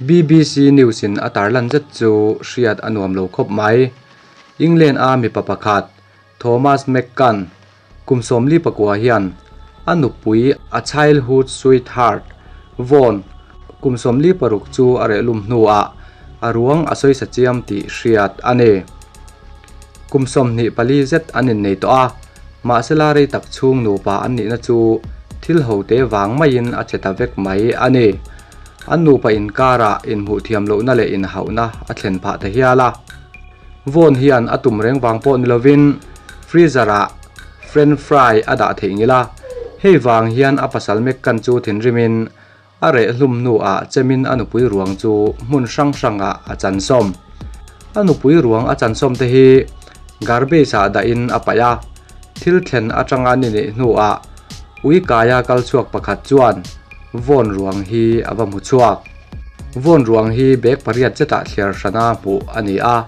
BBC News in a tarlan zet chu hriat a nuam lo khawp mai. England a mipa pakhat Thomas McCann kum 44 hian a nupui a childhood sweetheart Vaughan kum 46 chu a rehlum hnuah a ruang a sawisa chiam tih hriat a ni. Kum 24 zet an innei tawh a, mahsela rei tak chhung nupa an nihna chu thil hote vang maiin a che ta vek mai a ni. An nupa inkarah inhmuh thiam lohna leh inhauhna a thlen phah ta hial a. Vawn hian a tum reng vang pawh ni lovin freezer ah french fry a dah theih ngil a, hei vang hian a pasal Mekkan chu thinrimin a reh hlum hnuah chemin a nupui ruang chu hmun hrang hrangah a chansawm. A nupui ruang a chansawm te hi garbage ah dahin a paih a, thil thlen atanga ni neih hnuah ui kaia kal chhuak pakhat chuan vawn ruang hi a va hmu chhuak. Vawn ruang hi bag pariat zetah thliar hrana hmuh a ni a.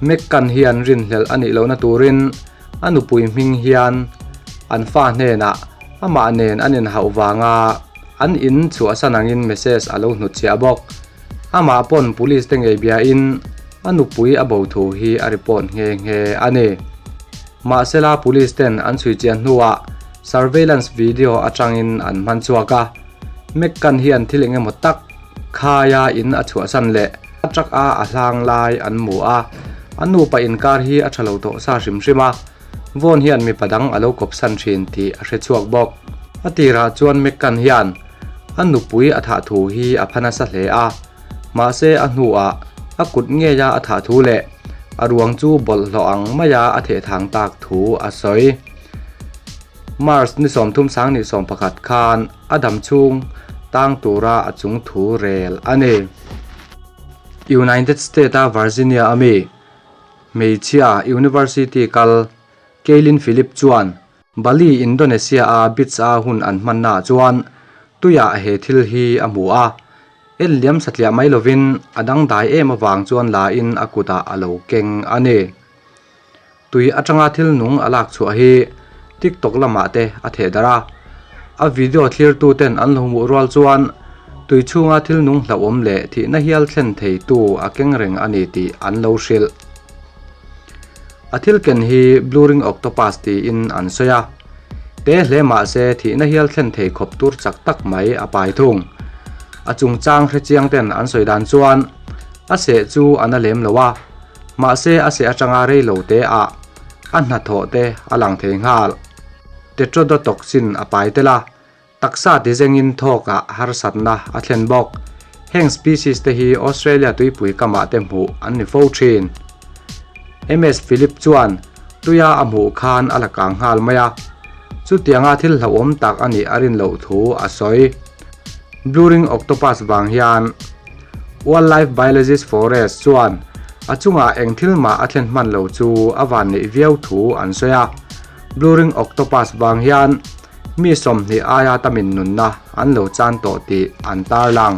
Mekkan hian rinhlelh a nih lohna turin a nupui hming hian an fa hnenah amah nen an inhauh vanga an in chhuahsan angin message a lo hnutchhiah bawk. Amah pawn police te ngei biain a nupui a bo thu hi a report nghe nghe a ni. Mahsela police ten an chhui chian hnuah surveillance video atangin an hman chhuak a. Mekkan hian thil eng emaw tak khaia in a chhuahsan leh a truck a a hlang lai an hmu a. An nupa inkar hi a tha lo tawh sa hrim hrim a, Vawn hian mipa dang a lo kawpsan thin tih a hre chhuak bawk. A tirah chuan Mekkan hian a nupui a thah thu hi a pha nasa hle a, mahse a hnuah a kut ngeia a thah thu leh a ruang chu bawlhhlawh ang maia a thehthang tak thu a sawi. Mars ni 31 khan a dam chhung tang tura a chung thu rel a ni. United State a Virginia a mi hmeichhia University kal Kaylin Phillip chuan Bali, Indonesia a beach a hun an hmannaah chuan tuiah he thil hi a hmu a. En liam satliah mai lovin a dangdai em avang chuan la in a kutah a lo keng a ni. Tui atanga thil nung a lak chhuah hi TikTok lamah te a theh darh a. A video thlirtu ten an lo hmuh rual chuan tui chhunga thil nung hlauhawm leh thihna hial thlen theitu a keng reng a ni tih an lo hrilh. A thil ken hi Blue Ring Octopus tiin an sawi a, te hle mah se thihna hial thlen thei khawp tur chak tak mai a pai thung. A chungchang hrechiang ten an sawi dan chuan a seh chu a na lem lo a, mahse a seh atanga rei lo te ah a hnathawh te a lang thei nghal. Tetrodotoxin a pai tel a, Taksa tizengin thawkah harsatna a thlen bawk. Heng species te hi Australia tuipui kamah te hmuh an ni fo thin. MS Philip chuan tuia a hmuh khan a la kang nghal mai a, chutianga thil hlauhawm tak a nih a rin loh thu a sawi. Blue ring octopus vang hian Wildlife Biologist Forest chuan a chungah eng thil mah a thlen hman lo chu a van neih viau thu an sawi a. Blue ring octopus vang hian Mi 20 aia tamin nunna an lo chan tawh tih an tarlang.